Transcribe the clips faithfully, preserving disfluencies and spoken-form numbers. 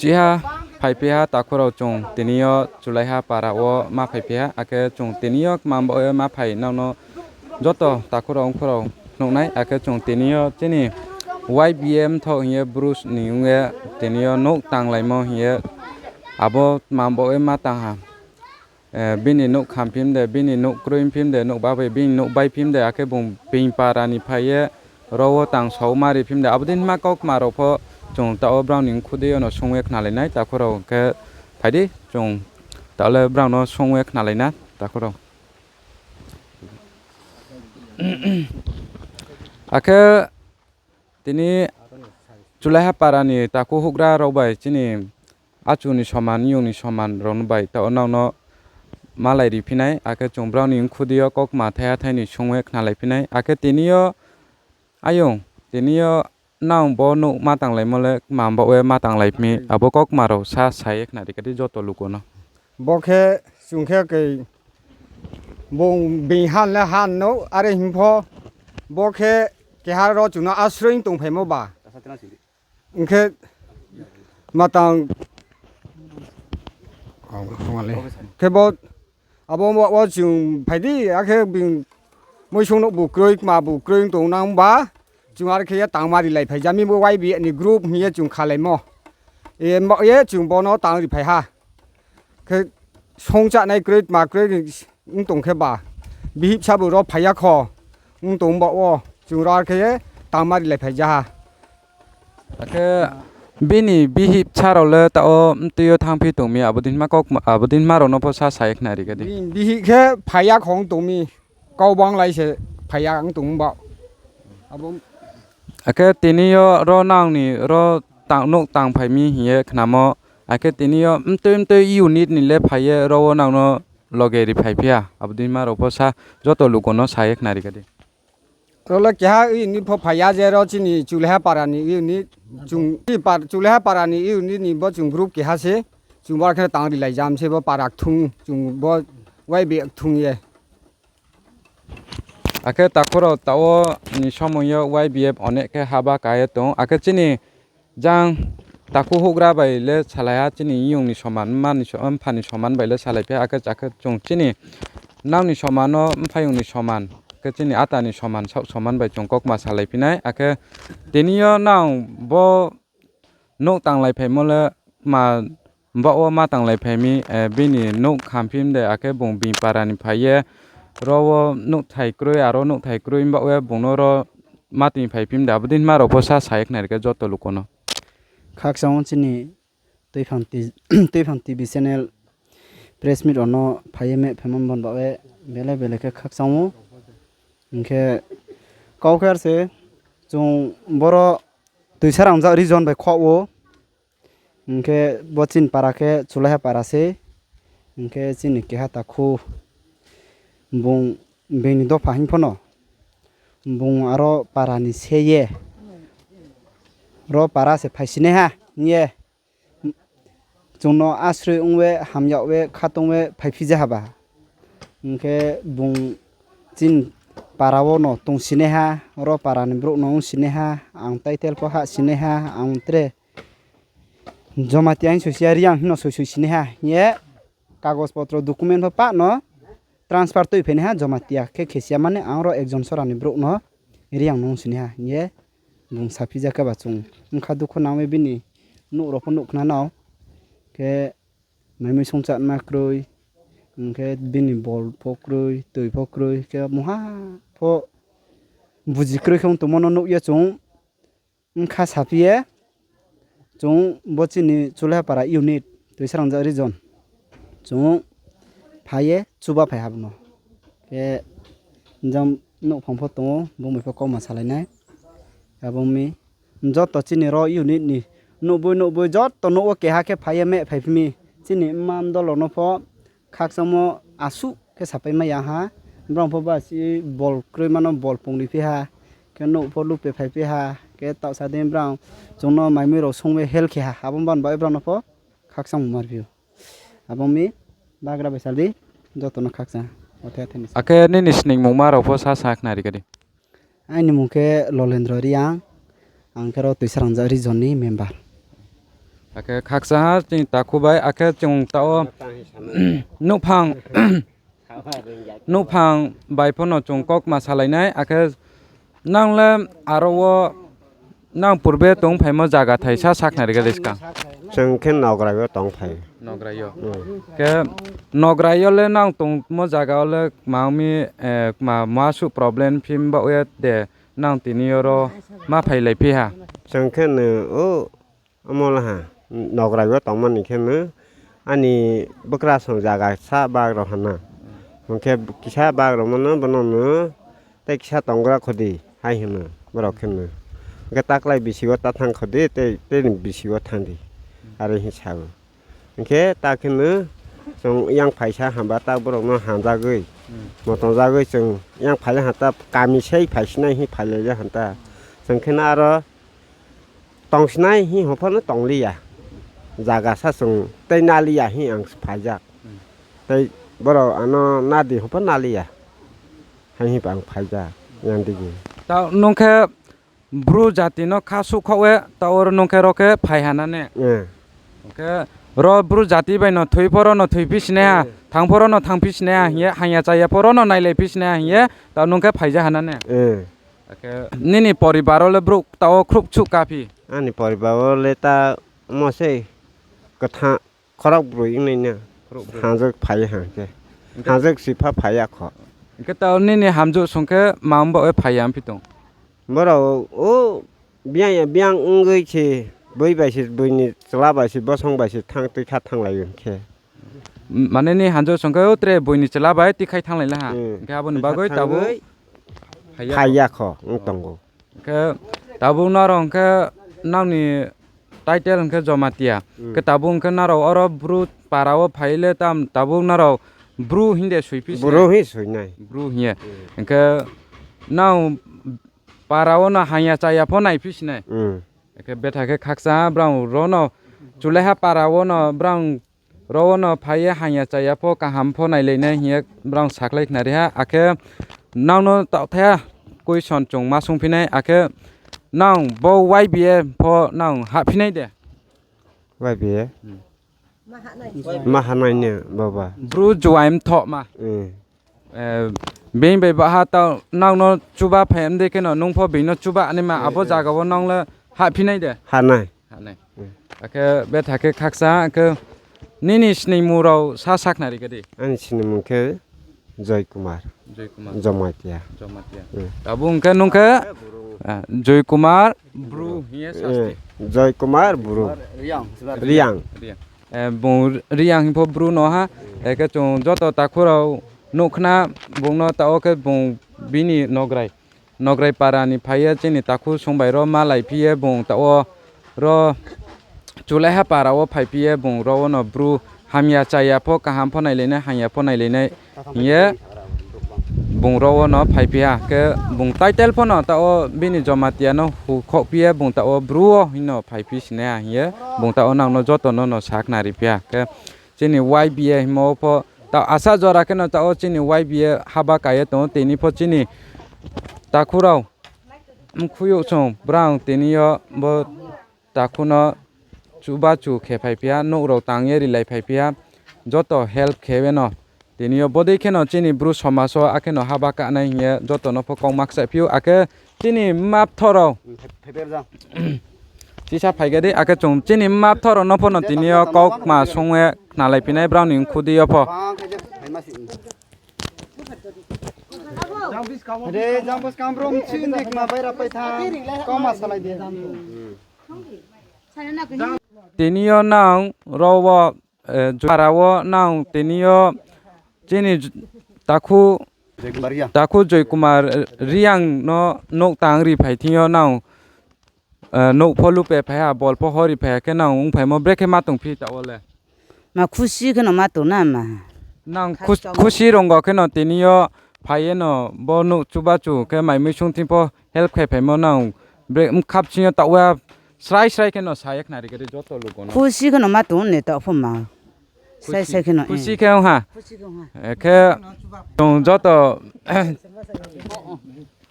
Chiha phaiphi ha takhu rao, chung tini yo Chulaiha para wo ma phaiphi ha, akhe chung tini yo kma baoh ye ma phai nang no joto takhu rao ongkhu rao nuh nai, akhe chung tini yo chini Y B A mthoh hing ye Bru ni ong ye tini yo nouh tanglaimo hing ye abo kma baoh ye ma tang ha. Bini nouh kham phim de, bini nouh kroi phim de, nouh ba bai, bini nouh bai phim de, akhe bung being para ni phai ye ro wo tang sao ma ri phim de, abo dei ma kaukma rao pho chung taoh wo brao ni mkhu dei yo no sung ye khnalai nai takhu rao, khe phai di chung taoh le brao no sung ye khnalai na takhu rao. Akhe tini Chulaiha para ni takhu houhgra rao bai chini achu ni soman, yong ni soman rao no bai taoh nang no malai ri phi nai, akhe chung brao ni mkhu dei yo kaukma thaiha thai ni sung ye khnalai phi nai, akhe tini yo ayong, tini yo nang bo nouh ma tanglaimo le kma baoh ye ma tanglai mi, abo kaukma rao sa sa ye khnari kha di joto luku no. Bo khe chung khe kei bung being han le han no are hing pho, bo khe keha ro chung no asroi tongphaimo ba. Ong khe matang khe bo abo wo chung phai di, akhe being muisung nouh bu kroi, kma bu kroi ong tong nang ba, chung are khe ye tangma rilai phai ja mi bo Y B A ni group hing ye chung khalaimo. Baoh ye chung bo no tang ri phai ha. Khe songchanai kroi, tma kroi ong tong khe ba, bihih bsa bu ro phai ya kho, ong tong baoh wo chung ro are khe ye tangma rilai phai ja ha. Akhe bini bihih bsa rao le taoh wo mtui yo thanngphi tong mi, abo dei ma rao no pho sa sa ye khnari kha di. Bihih khe phai ya kho ong tong mi, kau banglai se phai ya ong tong ba. Akhe tini yo ro nang ni ro nouh tangphai mi hing ye khnamo, akhe tini yo mtui mtui unit ni le phai ye ro wo nang no loge ri phaiphi ha, abo dei ma rao pho sa joto luku no sa ye khnari kha di. Ro le keha unit pho phai ya je ro chini Chulaiha para ni unit, Chulaiha para ni unit ni bo chung group keha se, chung bo khe tang rilai jam se bo para kthung, chung bo Y B A kthung ye. Akhe takhu rao taoh wo ni somoi yo Y B F onek khe haba ka ye tong, akhe chini jang takhu houhgra bai le salai ha, chini yong ni soman, mpha ni soman bai le salaiphi ha, akhe chung chini nang ni soman no, mphaiyong ni soman, khe chini ata ni soman, saoh soman bai chung kaukma salaiphi nai, akhe tini yo nang bo nouh tanglaiphaimo le kma baoh wo ma tanglaiphaimi, bini nouh kham phim de, akhe bung being para ni phai ye ro wo nouhthai kroi, aro nouhthai kroi baoh ye bung no ro ma tongphai phim de, abo dei ma rao pho sa sa ye khnari kha joto luku no. Khakchang wo chini Tuiphang T V channel press meet rao no phai ye mehphaimo bon baoh ye bele bele khe khakchang ou. Hing khe kau khe ar se chung boro Tuisarangja region bai khoh ou. Hing khe bo chini para khe Chulaiha para sei. Hing khe chini keha takhu bung being ni dopha hing pho no bung aro para ni se ye ro para se phaisinaiha hing ye chung no asroi ong ye, hamyag ye, khatong ye phaiphi ja ha ba. Hing khe bung chini para wo no tongsinaiha, ro para ni brouh no ongsinaiha, ang title pho hahsinaiha, ang tre Jamatia hing soisi ya, Reang hing no soisoi sinaiha hing ye kagos potro document pho pah no transfer tuiphainaiha Jamatia khe khesi ya mani ang ro ekjon sora ni brouh no Reang no ongsinaiha hing ye bung saphi ja khe ba chung bkha dukho nang ye bini nouh rao pho nuh khna nao. Khe maimui songchanma kroi, hing khe bini bol pho kroi, toi pho kroi, khe mungha pho buji kroi khe ong tongmo no nuh ye chung bkha saphi ye chung bo chini Chulaiha para unit, Tuisarangja region, chung phai ye chuba phai ha bo no. Khe jang nouhphang pho tong ou, bung bai pho kauma salai nai. Abo mi joto chini ro unit ni nouhboi nouhboi joto nouh wo keha khe phai ye mehphaiphi mi. Chini mma mdol rao no pho khakchangmo asuh khe sapai mai ya ha. Brao pho ba si bol kroima no bol pungri phi ha. Khe nouh pho lupe phaiphi ha. Khe taohsa dei brao chung no maimui rao song ye help khe ha. Abo ban bai brao no pho khakchangmo mar phi ou. Abo mi bagra bai sal di, joto no khakchang. Akhe nini sningmungma rao pho sasa khnari kha di. Aini mung khe Lolendro Reang, ang khe ro Tuisarangja region ni member. Akhe khakchang ha chini takhu bai, akhe chung taoh wo nouhphang, nouhphang bai pho no chung kaukma salai nai, akhe nang le aro wo nang purbe tongphaimo zaga thai sa sakhnari khe de skang. Chung khe Nograi yo tongphai. Nograi yo. Khe Nograi yo le nang tongmo zaga wo le kma ong mi, kma muasuh problem phim baoh ye de nang tini yo ro ma phailaiphi ha. Chung khe no, o, amo la ha, Nograi yo tongmani khe no, ani bwkrasong zaga sa bak rao ha na. Hing khe kisa bak rao mo no, bono no, tei kisa tonggra kho di, hai hing no, borao khe no. Hing khe taklai bisi wo ta thanng kho di, tei, tei ni bisi wo thanng di. Are hing sa ou. Hing khe ta khe no, chung yang phaisa hamba ta borao no hamjagwi. Mo tongjagwi chung yang phai le ha ta, kami sei phaisinai hing phailai le ha ta. Chung khe no aro tongsinai hing hopha no tongli ya. Zaga sa chung tei nali ya hing ang phaijak. Tei borao ano nadi hopha nali ya. Hai hing ang phaijak, yang digi. Ta nung khe Bru jati no kha suhkhaoh ye, taoh oro nung khe ro khe phai ha na ne? Khe ro Bru jati bai no thoi pho ro no thoiphi sinai ha, thanng pho ro no thanngphi sinai ha hing ye, hangya chaya pho ro no nailaiphi sinai ha hing ye, taoh nung khe phaija ha na ne? Akhe nini poribar wo le brouh taoh wo khrouh kchuh kaphi? Ani poribar wo le ta mo sei, ktha, khorok broi ong nai na. Hamjwk phai ha khe. Hamjwk sipha phai ya kho. Hing khe taoh nini hamjwk song khe ma ong baoh ye phai ya ongphi tong? Borao, o, biang ya biang ongwi se, boi bai se, boi ni chla bai se, bosong bai se thanng tui kha thannglai hing khe. Mane nini hamjwk song khe o tre boi ni chla bai tui khai thannglai la ha. Hing khe abo ni bagwi tabuk phai ya kho ong tongo. Hing khe tabuk nrao hing khe nang ni title hing khe Jomatia. Khe tabuk hing khe nrao oro Bru para wo phai le tam tabuk nrao Bru hing de soiphi se? Bru hing ye. Hing khe nang para wo no hangya chaya pho naiphi sinai? Akhe betha khe khakchang ha brang ro no Chulaiha para wo no brang ro wo no phai ye hangya chaya pho kaham pho nailai nai hing ye brang sakhlai khnari ha. Akhe nang no taohthai ha question chung ma sungphi nai, akhe nang bo Y B A pho nang hahphi nai de? Y B A? Ma hanai ni baba. Bru juai mthohma. Bini bai baha taoh nang no chuba phai mdei kheno nung pho bini no chuba naima abo zaga wo nang le hahphi nai de? Hanai. Akhe betha khe khakchang ha khe nini sningmung rao sa sakhnari khe di. Ani sningmung khe Joy Kumar. Jomatia. Abo hing khe nung khe Joy Kumar Bru hing ye sasti. Joy Kumar Bru. Reang. Bung Reang hing pho Bru no ha. Akhe chung joto takhu rao nuh khna bung no taoh wo khe bung bini Nograi, Nograi para ni phai ye chini takhu song bai ro malaiphi ye bung taoh wo ro Chulaiha para wo phaiphi ye bung ro wo no Bru hamya chaya pho kaham pho nailai nai, hangya pho nailai nai hing ye bung ro wo no phaiphi ha. Khe bung title pho no taoh wo bini Jomatia no hukhouhphi ye bung taoh wo Bru wo hing no phaiphi sinai ha hing ye bung taoh wo nang no joto no no sakhnariphi ha. Khe chini Y B A hingmo wo pho taoh asa jora kheno taoh wo chini Y B A haba ka ye tong ou, tini pho chini takhu rao mkhuiyouh song brang tini yo bo takhu no chubachu khe phaiphi ha, nouh rao tang ye rilai phaiphi ha, joto help khe yeno. Tini yo bodei kheno chini Bru somaj wo akheno haba kanai hing ye joto no pho kau ma kchaihphi ou, akhe chini mma bthoh rao chisa phai khe di, akhe chung chini mma bthoh rao no pho no tini yo kaukma song ye khnalaiphi nai brao ni mkhu di yo pho. Tini yo nang ro wo, jara wo nang tini yo chini takhu, takhu Joy Kumar Reang no nouh tang ri phai thing yo nang nouh pho lupe phai ha, bol pho hor ri phai ha khe nang ongphaimo brekhe ma tongphi taoh wo le? Ma khusi kheno ma tong na ma. Nang khusi rung kheno tini yo phai yeno bo nouh chubachu khe mai mui sung thing pho help khe phaimo nang brekhe bkha bsing yo taoh wo srai srai kheno sa ye khnari khe di joto lugo no. Khusi kheno ma tong ne taoh pho ma. Srai srai kheno, khusi khe ong ha. Khe chung joto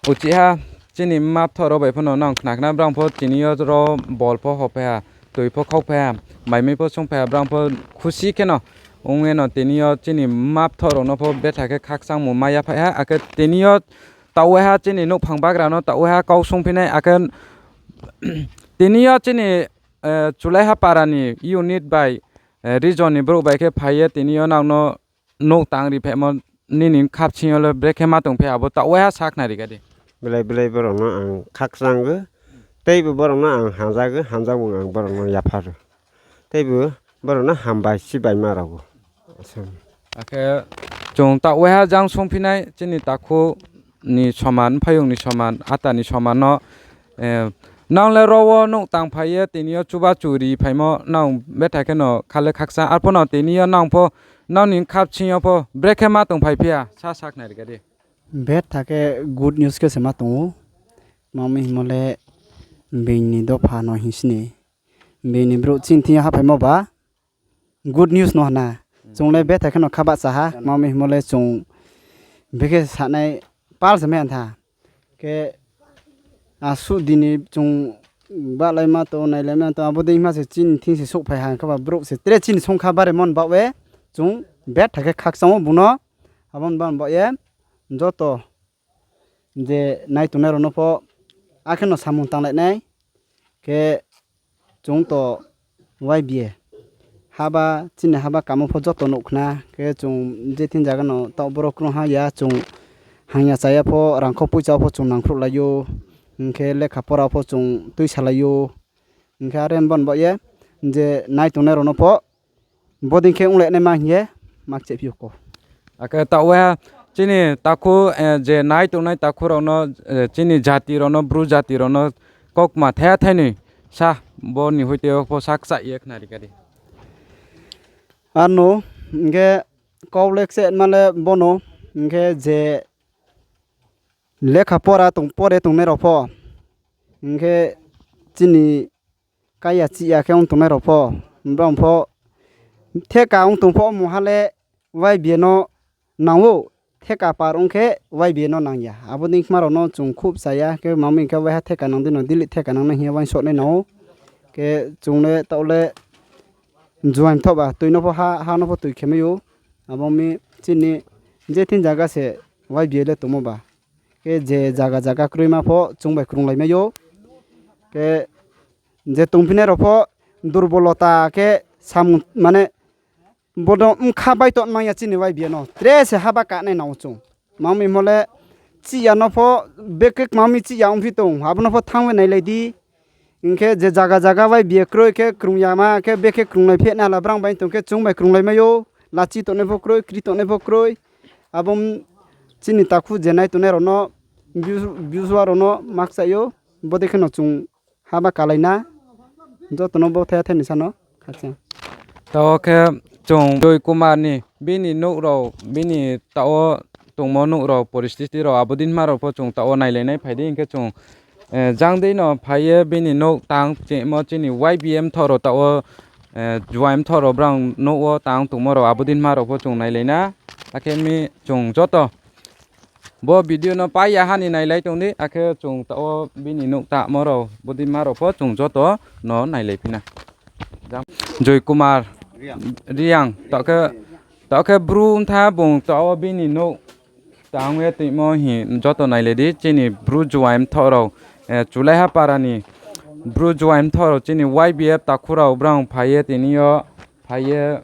uchih ha, chini mma bthoh rao bai pho no nang khna khna brang pho tini yo ro bol pho hophai ha. toi pho khauphai ha, maimai pho sungphai ha, brang pho khusi kheno ong ye no tini yo chini mma bthoh rao no pho betha khe khakchangmo mai ya phai ha, akhe tini yo taoh waiha chini nouhphang bagra no taoh waiha kau sungphi nai, akhe tini yo chini, eh, Chulaiha para ni unit bai, eh, region ni brouh bai khe phai ye tini yo nang no nouh tang ri phaimo nini khabsing yo le brekhe ma tongphi abo taoh waiha sakhnari kha di. Belai belai borok no ang khakchang ou, teibo borok no ang hamjak ou, hamjakmung ang borok no yaphar ou, teibo borok no hambai chibai ma rao ou. Akhe chung taoh waiha jang sungphi nai chini takhu ni soman, mphaiyong ni soman, ata ni soman no, eh, nang le ro wo nouh tang phai ye tini yo chuba chu ri phaimo nang betha kheno kha le khakchang, arphuh no tini yo nang pho nang ni khabsing yo pho brekhe ma tongphai phi ya sa sakhnari kha di. Betha khe good news khe se ma tong ou, tma mi hingmo le being ni dopha no hing sini, being ni brouh chini thing yo haphaimo ba good news no hna. Chung le betha kheno kha bahcha ha, tma mi hingmo le chung bekhe sanai pal se mai ya tha. Khe asuh dini chung bahlaima tong, nailaima tong, abo dei hima se chini thing se souhphai ha, hing khe ba brouh se tre chini songkha bare mon baoh ye chung betha khe khakchang ou bung no, abo ni baoh ye joto je nai tongnai rao no pho akheno samung tanglai nai. Khe chung to Y B A haba, chini haba kamo pho joto nuh khna, khe chung je thing zaga no taoh boro krung ha ya, chung hangya chaya pho, rangkho poicha pho chung nangkhruhlai ou, hing khe lekha pora pho chung tuisalai ou, hing khe are bon baoh ye je nai tongnai rao no pho bodei khe onglai naima hing ye makchaihphi ou ko. Akhe taoh waiha chini takhu, eh, je nai tongnai takhu rao no, eh, chini jati rao no, Bru jati rao no kaukma thaiha thainoi sa, bo ni hoite pho sa kchaih ye khnari kha di. Arno, hing khe kau le kchehma le bono, hing khe je lekha pora tong, pore tongnai rao pho, hing khe chini kaiya chih ya khe ong tongnai rao pho, brao pho theka ong tong pho mungha le Y B A no nang ou, theka par ong khe Y B A no nang ya. Abo dei kma rao no chung khuh cha ya, khe tma mi hing khe waiha theka nang dei no, dili theka nang nai hing ye uaingsouh nai nang ou. Khe chung le taoh le juaing thoh ba, toi no pho ha, ha no pho toi khe mai ou. Abo mi chini je thing zaga se Y B A le tongmo ba. Khe je zaga zaga kroima pho chung bai krunglai mai ou. Khe je tongphinai rao pho durbolota khe samung mane bodo bkha bai to nang ya chini Y B A no. Tre se haba kanai nang ou chung. Tma mi hingmo le chih ya no pho bekhe tma mi chih ya ongphi tong, abo no pho thanng ye nailai di. Hing khe je zaga zaga Y B A kroi khe krung yama khe bekhe krunglai phehnai hala brang bai tong khe chung bai krunglai mai ou. Lachi tongnai pho kroi, kri tongnai pho kroi. Abo chini takhu je nai tongnai rao no, view-, viewers rao no makchaih ou. Bodei kheno chung haba kalai na. Joto no bo thaiha thainoi sa no khakchang. Taoh khe chung Joy Kumar ni bini nouh rao, bini taoh wo tongmo nouh rao, poristhiti rao, abo dei hima rao pho chung taoh wo nailai nai phai di, hing khe chung, eh, jang dei no phai ye bini nouh tang chimo chini Y B A mthoh rao taoh wo, eh, juaing mthoh rao brang nouh wo tang tongmo rao abo dei hima rao pho chung nailai na. Akhe mi chung joto bo video no pai ya ha ni nailai tong di, akhe chung taoh wo bini nouh tangmo rao, bodei hima rao pho chung joto no nailai phi na. Joy Kumar Reang, taoh khe, taoh khe Bru btha bung taoh wo bini nouh tang ye tongmo hing joto nailai di, chini Bru juaing mthoh rao, eh, Chulaiha para ni Bru juaing mthoh rao chini Y B F takhu rao brang phai ye tini yo, phai ye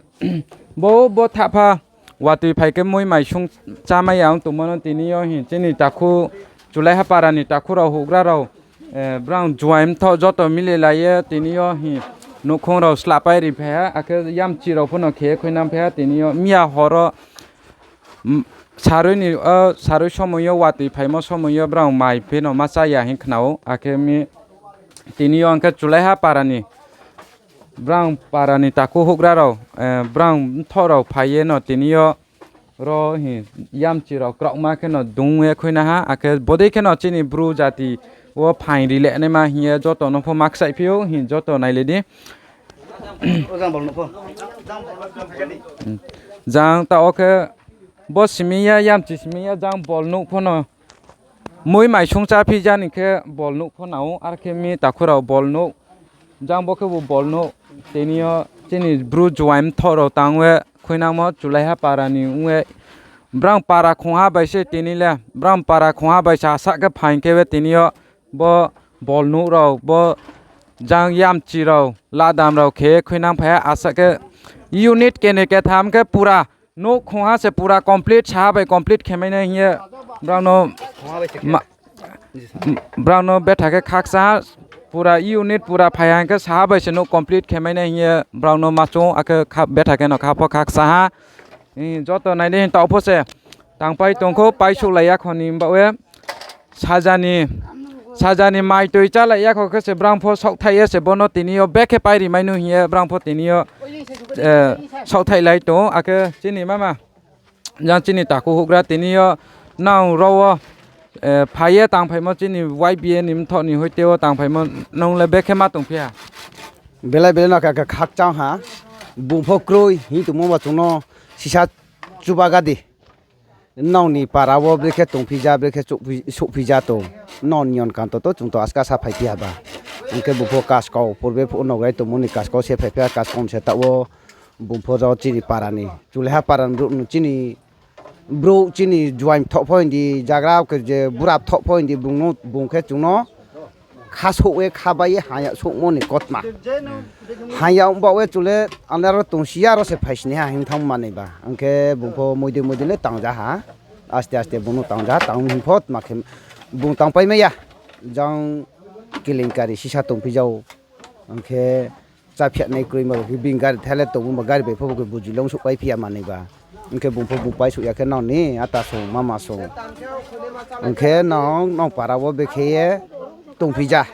bo, bo thahpha watoi phai khe mui mai sung chámai ya ong tongmo no tini yo hing chini takhu Chulaiha para ni takhu rao houhgra rao, eh, brang juaing mthoh joto mililai ye tini yo hing nouhkhong rao slahpai ri phai ha, akhe yamchi rao pho no khe ye khuinang phai ha, tini yo miya hor wo, saroi ni, o, saroi somoi yo watoi phaimo somoi yo brang mai pheno ma chá ya hing khna ou, akhe mi tini yo hing khe Chulaiha para ni brang para ni takhu houhgra rao, eh, brang mthoh rao phai ye no tini yo ro hing yamchi rao kraohma kheno dung ye khuina ha, akhe bodei kheno chini Bru jati wo phaing ri le naima hing ye joto no pho makchaih phi ou hing joto nailai di. Jang taoh wo khe bo simi ya, yamchi simi ya, jang bol nouh pho no mui mai sung chá phi jani khe bol nouh pho nang ou, ar khe mi takhu rao bol nouh Jang bo khe bo bol nouh. Tini yo chini Bru juaing mthoh rao tang ye khuinangmo Chulaiha para ni ong ye, brang para khongha bai se tini le, brang para khongha bai se asa khe phaing khe ye tini yo bo bol nouh rao, bo jang yamchi rao, ladam rao khe khuinang phai ha asa khe unit keni ketham khe pura nouh khongha se pura complete saha bai complete khe mai nai hing ye brang no ma-, brang no betha khe khakcha ha, pura unit pura phai ha hing khe saha bai se nouh complete khe mai nai hing ye brang no ma chung, akhe kha-, betha khe no kha pho khakcha ha. Joto nai di hing taoh pho se tangpai tong kho, paisouhlai ya kho ni baoh ye. Saja ni, saja ni mai toi chálai ya kho khe se brang pho saohthaih ye se bo no tini yo bekhe pairi mai nu hing ye brang pho tini yo, eh, saohthaihlai tong ou, akhe chini mama. Jang chini takhu houhgra tini yo nang rao wo, eh, phai ye tangphaimo chini Y B A ni mthoh ni hoite wo tangphaimo nung le bekhe ma tongphi ha? Belai belai no kha, kha, khakchang ha. Bung pho kroi hing tongmo ba chung no sisa chubaga di. Nrao ni para wo brekhe tongphi ja, brekhe souhphi, souhphi ja tong. Nrao ni yon kanto to chung to aska sa phaiphi ha ba. Hing khe bung pho kaskau, purbe phuh nograi tongmo ni kaskau se phaiphi ha, kaskau se taoh wo bung pho rao chini para ni, Chulaiha para ni brouh no chini brouh chini juaing mthoh pho hing di, jagra khe je bura mthoh pho hing di, bung no, bung khe chung no khasouh ye, khabai ye, haya souhmo ni kautma. Haya ong baoh ye chung le anai ro tongsi ya ro se phaisni ha hing thanng manoi ba. Hing khe bung pho moidi moidi le tangja ha. Aste aste bung no tangja ha, tang hing pho tma khe bung tangpai mai ya. Jang kelenkari sisa tongphi ja ou. Hing khe chá phiya nai kroi ma bo khe bini gari thai le tongmo ba gari bai pho bo khe buji long souhpai phi ya manoi ba. Hing khe bung pho bung paisouh ya khe nrao ni ata song, mama song. Hing khe nrao, nrao para wo bekhe ye tongphi ja.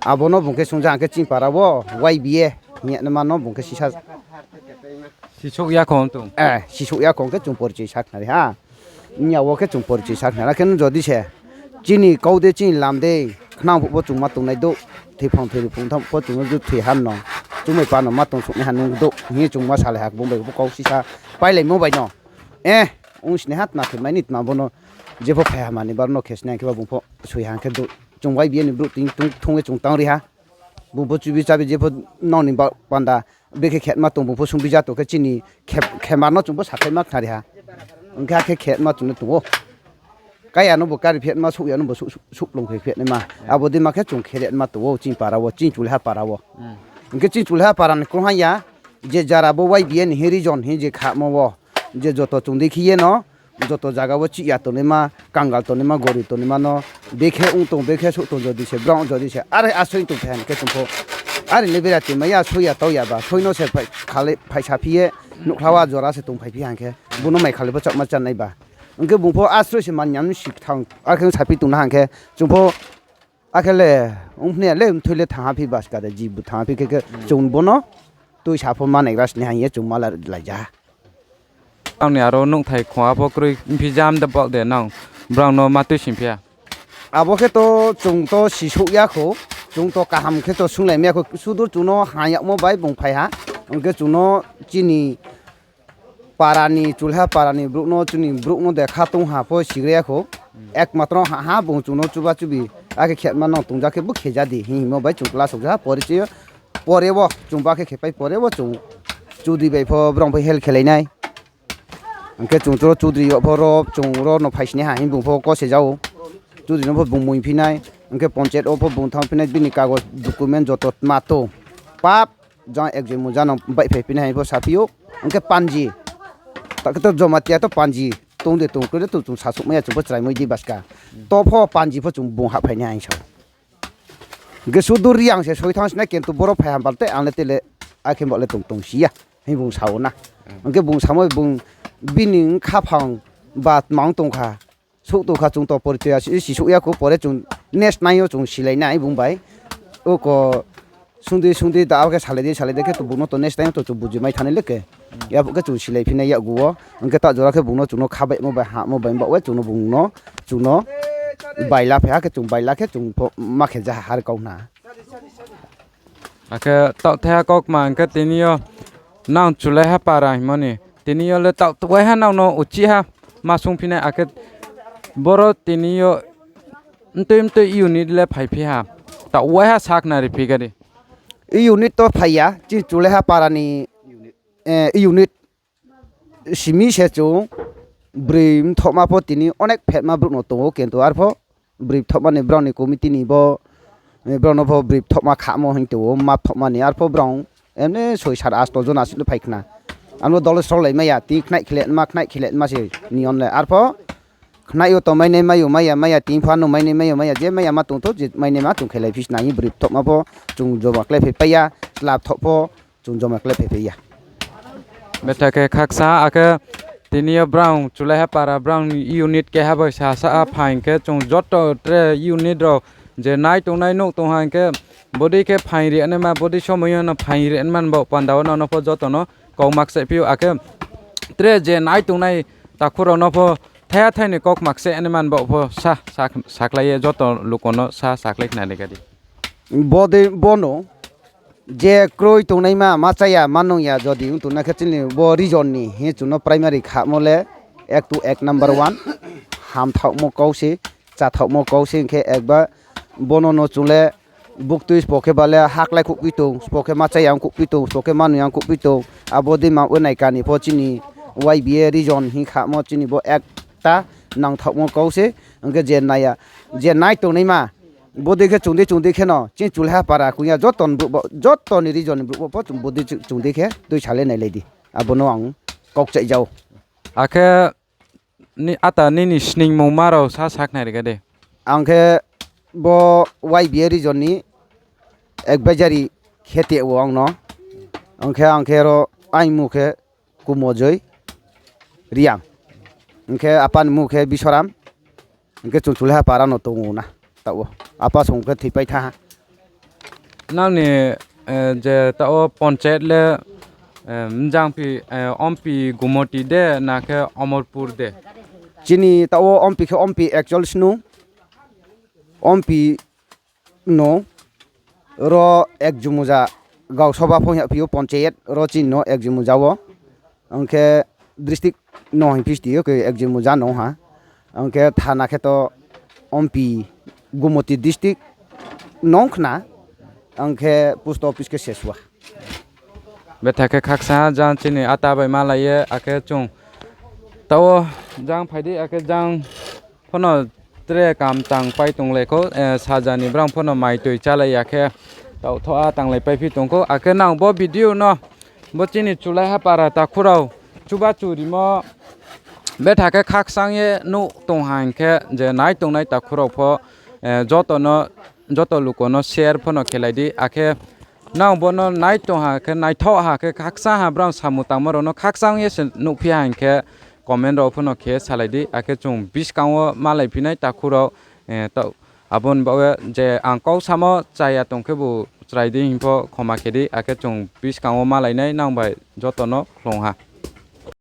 Abo no bung khe sung ja hing khe chini para wo Y B A hing ye naima no bung khe sisa sisouh ya kho tong. Eh, sisouh ya kho hing khe chung porichoi sakhnari ha. Nya wo khe chung porichoi sakhnari ha khe no jodi se chini kau de, chini lam de, khnang phuh pho chung ma tongnai douh, thoiphang thoiri phung tham pho chung no ju thoi ha no, chung bai pa no ma tong souhnai ha nung douh hing ye chung ma salai ha, bung bai pho kau sisa pailaimo bai no. Eh, ong sinai ha tma khe mai ni tma bo no, jepho phai ha mani bar no khe sinai hing khe ba bung pho soi ha hing khe douh. Chung Y B A ni brouh tini thung ye chung tang ri ha. Bung pho chubi chábi jepho nrao ni ba panda bekhe khetma tong, bung pho sungbi ja tong khe chini khe-, khemar no chung pho sakhaima khnari ha. Hing khe akhe khetma chung no tong ou. Kaya no bo kari phetma, souh ya no bo souh, souh, souhplung khe phetnaima. Abo dei ma khe chung kheretma tong ou chini para wo, chini Chulaiha para wo. Hing khe chini Chulaiha para ni krungha ya, je jara bo Y B A ni hing region hing je khamo wo, je joto chung dei khe ye no, joto zaga wo chih ya tongnaima, kangal tongnaima, gorib tongnaima no, bekhe ong tong, bekhe souh tong, jodi se brao jodi se are asroi tongphai ha hing khe chung pho are le bera tongmai ya, soi ya tau ya ba, soi no se phai, khalai, phaisa phi ye, nuhkhla wo jora se tongphai phi ha hing khe, bung no mai khalai pho chakma chánai ba. Hing khe bung pho asroi se man ya no si thang, akhe saphi tong na hing khe, chung pho akhe le, ong phne ya le, mthoi le thanngha phi baska de, jibu thanngha phi khe khe, chung bo no, tuisa pho ma naigra sini ha hing ye chung ma la-, lai ja ha. Ang ni aro nouhthai khongha pho kroi, mphi jam de baoh de nang, brao no ma tuising phi ya. Abo khe to chung to sisouh ya kho, chung to kaham khe to sunglai mai ya kho, sudur chung no ha yagmo bai bung phai ha, hing khe chung no chini para ni, Chulaiha para ni brouh no, chini brouh no de kha tong ha pho sigra ya kho. Ekmatro ha ha bung chung no chuba chubi, akhe khetma no tong ja khe bo khe ja di hing hingmo bai chung class rok ja ha pore chi, pore wo chung ba khe khe pai pore wo chung chudri bai pho brao bai help khelai nai. Hing khe chung tro chudri yo pho ro chung ro no phai sini ha hing bung pho kose ja ou. Chudri no pho bung mui phi nai, hing khe ponchayat wo pho bung thanng phi nai, bini kagoj document joto tma tong. Pap, jang ekjoi muja no baihphai phi nai hing pho saphi ou. Hing khe panji, ta khe to Jomatia to panji, tong de tong, kroi de tong, chung sasuh mai ya, chung pho chrai moi di baska. To pho panji pho chung bung hahphai nai hing sa ou. Hing khe sudur Reang se soi thanng sinai, kintu boro phai ham bal te ang le te le, akhe bo le tong tong si ya hing bung sa ou na. Hing khe bung samo bung bini khaphang ba tma ong tong kha, souh tong kha, chung to porichoi ya si, sisouh ya kho, pore chung next nai yo chung silai nai bung bai. Oko sungdi sungdi da khe salai di, salai di khe to bung no to next time to chung buji mai thanng nai le khe. Yaphuh khe chung silai phi nai yakgu wo. Hing khe ta jora khe bung no chung no khabaihmo bai, hahmo bai, baoh ye chung no bung no, chung no baila phai ha khe chung baila khe chung pho ma khe ja ha har kau na. Akhe taoh thaiha kaukma hing khe tini yo nang Chulaiha para hingmo ni. Tini yo le taoh waiha nang no uchih ha ma sungphi nai akhe boro tini yo mtui mtui unit le phaiphi ha. taoh waiha sakhnari phi kha di. E unit to phai ya, chini Chulaiha para ni, e unit simi se chung broi mthohma pho tini onek phetma brouh no tong ou, kintu arpho broi mthohma ni brao ni committee ni bo, brao no pho broi mthohma khamo hing tong ou, ma mthohma ni arpho brao emne soi sat asto jon asi no phai khna. Ano dol srolai mai ya, tini khnaih khele ma, khnaih khele ma se nion le. Arpho khnaih yo tong mainai mai yo mai ya, mai ya, tini pho ano mainai mai yo mai ya, je mai ya ma tong tho, je mainaima chung khelai phi sna hing broi mthohma pho chung joma khlai phai pai ya, chla mthoh pho chung joma khlai phai pai ya. Betha khe khaksa, akhe tini yo brao Chulaiha para brao ni unit keha bai sasa phaing khe chung joto tre unit rao je nai tongnai nouh tong ha hing khe bodei khe phaing ri naima, bodei somoi yo no phaing ri naima bo panda wo nono pho joto no kau makchaih phi ou, akhe tre je nai tongnai takhu rao no pho thaiha thai ni kau makchaih naima bo pho sa, sa, sakhlai ye joto luku no sa sakhlai khna ri kha di. Bodei bono je kroi tongnaima, ma chaya, ma nung ya, jodi ong tongnai khe chini bo region ni hing chung no primary khamo le ek to ek number one. Hamthaohmo kau se, chathaohmo kau se, hing khe ekbar bono no chung le buktui sbo khe ba le haklai khouhphi tong, sbo khe ma chaya ong khouhphi tong, sbo khe ma nung ya ong khouhphi tong. Abo dei ma wnai kani pho chini Y B A region hing khamo chini bo ekta nangthaohmo kau se, hing khe je nai ya, je nai tongnaima, bodei khe chung dei chung dei khe no, chini Chulaiha para kong ya joto ni brouh bo, joto ni region ni brouh bo pho chung bodei chung dei khe tuisa le nailai di. Abo no ang kau kchaih ja ou. Akhe ata nini sningmungma rao sa sakhnari kha di. Ang khe bo Y B A region ni advisory khe te wo ang no. Ang khe, ang khe ro aini mung khe Kumojoi Reang. Hing khe apa ni mung khe Bisoram. Hing khe chung Chulaiha para no tong ou na. Taoh wo apa song khe thoipai thanng ha. Nang ni, je taoh wo panchayat le, Mjangphi, Ompi Gumoti de, na khe Omorpur de? Chini taoh wo Ompi khe Ompi actual snung. Ompi no ro Ekjumuja gau soba pho yaphi ou panchayat ro chini no Ekjumuja wo. Ang khe district no hing phisti yo khe Ekjumuja no ha. Ang khe thana khe to Ompi Gumoti district no khna. Ang khe post office khe Seswa. Betha khe khaksa jang chini ata bai malai ye, akhe chung taoh wo jang phai di, akhe jang pho no tre kam tang pai tonglai khou, saja ni brang pho no mai toi chálai ya khe taoh tho a tanglai paiphi tong khou. Akhe nang bo video no, bo chini Chulaiha para takhu rao chuba churimo betha khe khakchang ye nuh tong ha hing khe, je nai tongnai takhu rao pho, joto no, joto luku no share pho no khelai di. Akhe nang bo no nai tong ha khe, naithaoh ha khe, khakchang ha brang samung tangmo rao no khakchang ye se nuhphi ha hing khe, comment rao pho no khe salai di. Akhe chung buskang wo malaiphi nai takhu rao, abo ni baoh ye je ang kau samo chaya tong khebu chrai di hing pho khoma khe di. Akhe chung buskang wo malai nai nang bai joto no khlung ha.